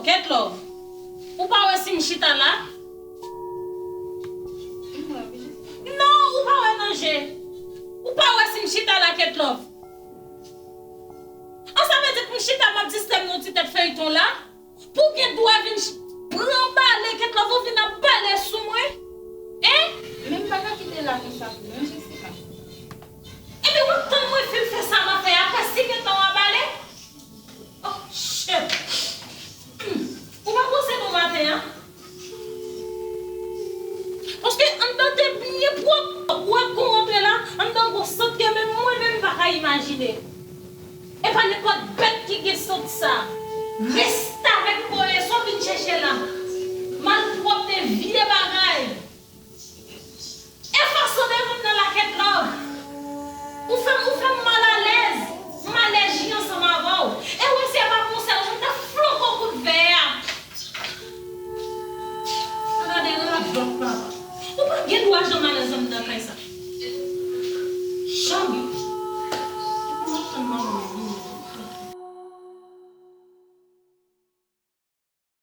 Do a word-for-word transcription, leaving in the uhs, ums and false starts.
Ketlove, ou pa wè si m chita la? Non, ou pa wè nan je. Ou pa wè si m chita la, Ketlove? An, sa vle di pou m chita m ap distè m nan ti tèt feyton la? Pou w gen dwa vin ch- pran bale, Ketlove, ou vin ap bale sou mwen? Hein? Men m pa ka kite l la konsa pou non, Jessica. Ebyen, w ap tann mwen fin fè sa m ap fè a, apre si gen tan w a bale? Oh, shit! Hmm. Ou pa brose non maten an? Paske anndan te byen pwòp, w ap gon antre la, anndan gon sant ke menm mwen menm m pa ka imajine. E pa nenpòt bèt ki gen sant sa. Restavèk koyeson vin chèche la. Malpwòpte, vye bagay. E fason devan m nan la, Ketlove. Ou fè m, ou fè m malalèz. M alèji ansanm avè w. E w wè si se pa konsèy ou, m ta flanke w kout vè a. Gade radòt papa. Ou pa gen dwa janm alèz anndan kay sa. Janm.